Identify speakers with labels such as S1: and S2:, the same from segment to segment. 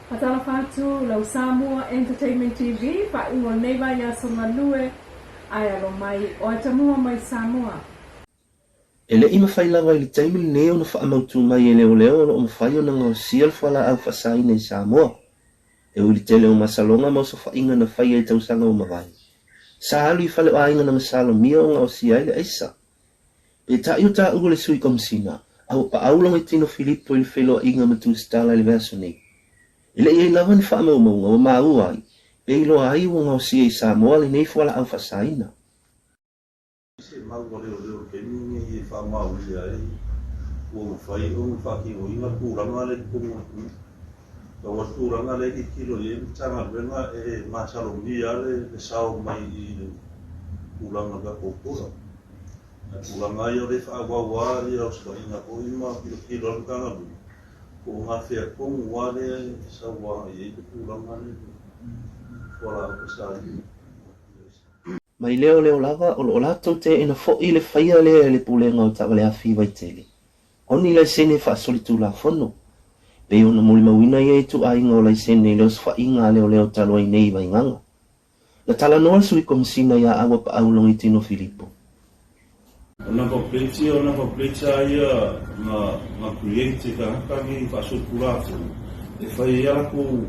S1: Faatalofa atu lau Samoa Entertainment TV, faaiuga o lenei vaiaso galue, ae alo mai o Atamua mai Samoa.
S2: E le i mafai lava i le taimi lenei ona faamautu mai e leoleo o lo o mafai ona gaosia le fualaau faasaina i Samoa. E ui i le tele o masaloga ma osofaiga na faia i tausaga ua mavae, sa alu i fale o aiga na masalomia o gaosia ai le aisa. Peitai o taua le Sui Komisina, a ua paau Logoitino Filipo i le feiloaiga ma Tusitala i le vaiaso nei. E le i ai lava ni faamaumauga ua maua ai, pe iloa ai ua gaosia i Samoa lenei fualaau faasaina.
S3: Se mau a leoleo i le taimi lenei e faamaonia ai ua mafai ona faatinoina le tulaga lea i totonu o le atunuu. Pau lava le tulaga lea e tilotilo i ai le Matagaluega e masalomia lava le sao mai i le tulaga o le tatou border. A o le tulaga lava ia o lea e faaauau lava ia osofaiga foi ma tilotilo lava le Matagaluega po o gafea tonu lava lea e sau agai i ai le tulaga lea i le fualaau faasaina.
S2: Mai leoleo lava o lo o latou teena foi le faia lea e le Pulega o Taavaleafi i Vaitele, o ni laisene faasolitulafono. Pei ona molimauina ia ituaiga o laisene i le osofaiga a leoleo talu ai nei i Vaigaga. Na talanoa le Sui Komisina ia Aua Paau Logitino Filipo.
S3: O number plates ia, o number plates lava ia na na create e tagata nei faasolitulafono e fai ai a latou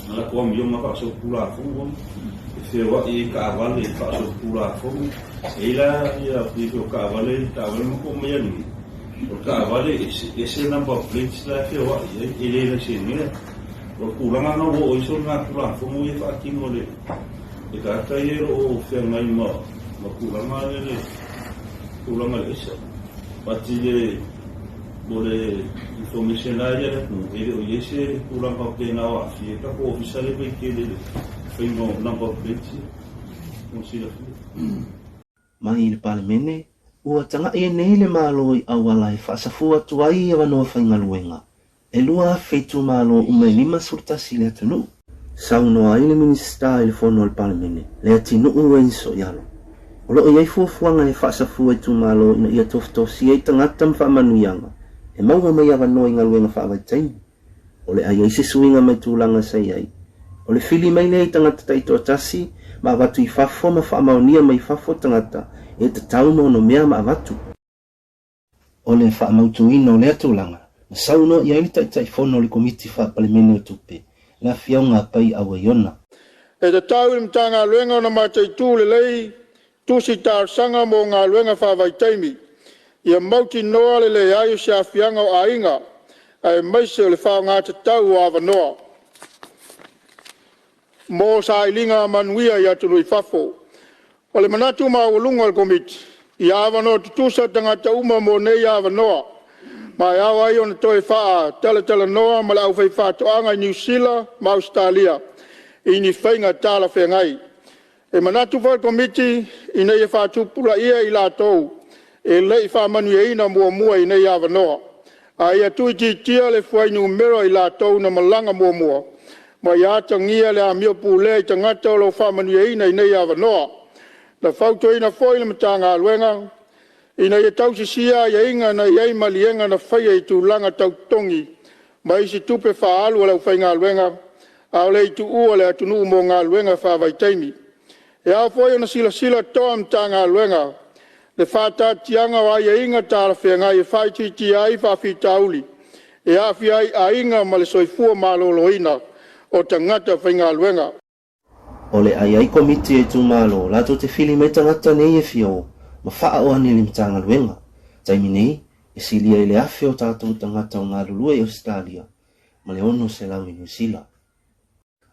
S3: a latou amioga faasolitulafono e feoai ai i taavale faasolitulafono. E i ai la ia pei foi o taavale, taavale ma tou aumaia nei, o le taavale e ese, ese number plates la e feoai ai, e le laisenea. O le tulaga lena ua oo ai soligatulafono ia e faatino e le E tagata ia o lo o feagai ma ma tulaga ia le tulaga i le aisa. But i le mo le information la ia le atunuu, e le o i ai se tulaga faapena o aafia ai tatou ofisa lea e vaitele i le faiga o number plates ia mo le silafia.
S2: Mai i le Palemene, ua tagai ai nei le Malo i auala e faasafua atu ai avanoa faigaluega E 2,000 itumalo uma e 51 i le atunuu. Saunoa ai le Minisita i le Fono a le Palemene, Leatinuu Wayne Soialo. O lo o i ai fuafuaga e faasafua itumalo ina ia tofitosia ai tagata ma faamanuiaga e maua mai avanoa i galuega faavaitaimi. O le a i ai se suiga mai tulaga sa i ai, o le fili mai lea i tagata taitoatasi ma avatu i fafo ma faamaonia mai fafo tagata e tatau ma onomea ma avatu. O le faamautuina o lea tulaga, na saunoa i ai le Taitaifono o le Komiti Faa-Palemene o Tupe, le Afioga a Pai Auaiona.
S4: E tatau i le Matagaluega ona mataitu lelei tusi talosaga mo galuega faavaitaimi, ia mautinoa le leai o se aafiaga o aiga aemaise o le faaaoga tatau o avanoa mo sailiga manuia i atunuu i fafo. O le manatu maualuga o le Komiti, ia avanoa tutusa tagata uma mo nei avanoa, ma e ao ai ona toe faatalatalanoa ma le aufaifaatoaga i Niu Sila ma Ausetalia i ni faiga talafeagai. E manatu foi le Komiti ina ia faatupulaia i latou e le i faamanuiaina muamua i nei avanoa, a ia tuuitiitia le fuainumera o i latou na malaga muamua, ma ia atagia le amio pulea i tagata o lo o faamanuiaina i nei avanoa. Na fautuaina foi le Matagaluega ina ia tausisia aiaiga na i ai maliega na faia i tulaga tau totogi ma isi tupe faaalu a le aufaigaluega a o le i tuua le atunuu mo galuega faavaitaimi. E ao foi ona silasila totoa le Matagaluega i le faataatiaga o aiaiga talafeagai e faaitiitia ai faafitauli e aafia ai aiga ma le soifua maloloina o tagata faigaluega.
S2: O le a i ai komiti a itumalo latou te fili mai tagata nei e fia o ma faaoo ane i le Matagaluega. Taimi nei, e silia i le 1,000 o tatou tagata o galulue i Ausetalia ma le 600 i Niu Sila.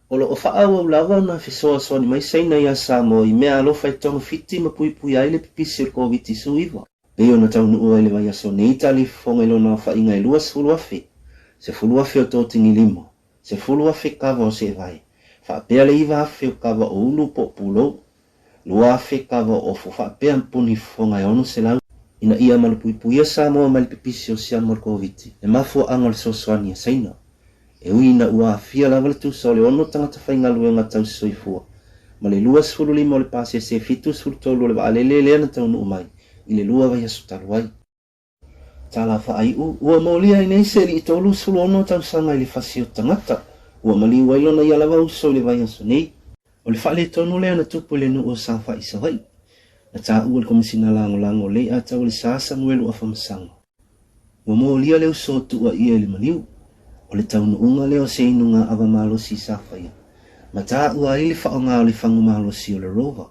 S2: O lo o faaauau lava ona fesoasoani mai Saina iā Samoa i mea alofa e togafiti ma puipuia ai le pipisi o le Koviti-19. Pei ona taunuu ai le vaiaso nei talifofoga i lona aofaiga e 20,000, 10,000 o totigilima, 10,000 kava o seevae, faapea le 9,000 o kava o ulu po o pulou, 2,000 kava o ofo faapea puni fofoga e 600. Ina ia malupuipuia Samoa mai le pipisi o siama o le Koviti, le mafuaaga o le fesoasoani a Saina. E ui ina ua aafia lava le tusa o le ono tagata faigaluega tausi soifua, ma le 25 o le pasese 73 o le vaalele lea na taunuu mai i le lua vaiaso talu ai. Tala faaiu, ua molia ai nei se alii 36 tausaga i le fasi o tagata. Ua maliu ai lona ia lava uso i le vaiaso nei. O le faaletonu lea na tupu i le nuu o Safa'i i Savaii. Na taua e le Komesina Lagolago o Leiataulesa Samuelu Afamasaga. Ua molia le uso o Tuuaia i le maliu. O le taunuuga lea o se inuga ava malosi sa faia, ma taua ai le faaaoga o le fagu malosi o le Rover.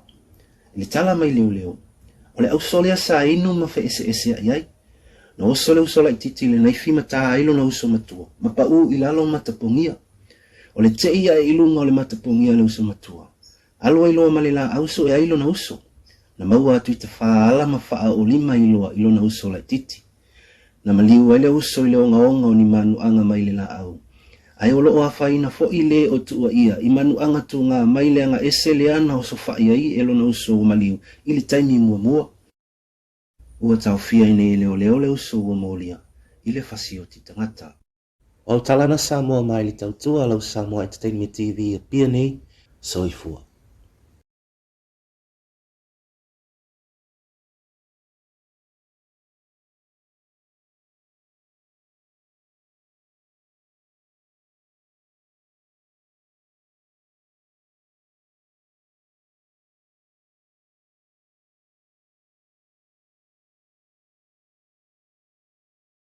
S2: I le tala mai leoleo, o le auso lea sa inu ma feeseesea'i ai. Na oso le uso laitiiti i le naifi ma ta ai lona uso matua, ma pau i lalo matapogia. O le tei ae i luga o le matapogia le uso matua. Alu ai loa ma le laau sue ai lona uso. Na maua atu i tafā ala ma faaoolima ai loa i lona uso laitiiti. Na maliu ai le uso i le ogaoga o ni manuaga mai le laau. Ae o lo o afaina foi le o tuuaia i manuaga tugā mai le agaese lea na osofa'i ai e lona uso ua maliu i le taimi muamua. Ua taofia ai nei e leoleo le uso ua molia i le fasioti tagata. O au tala na Samoa mai le tautua lau Samoa Entertainment TV Apia nei. Soifua.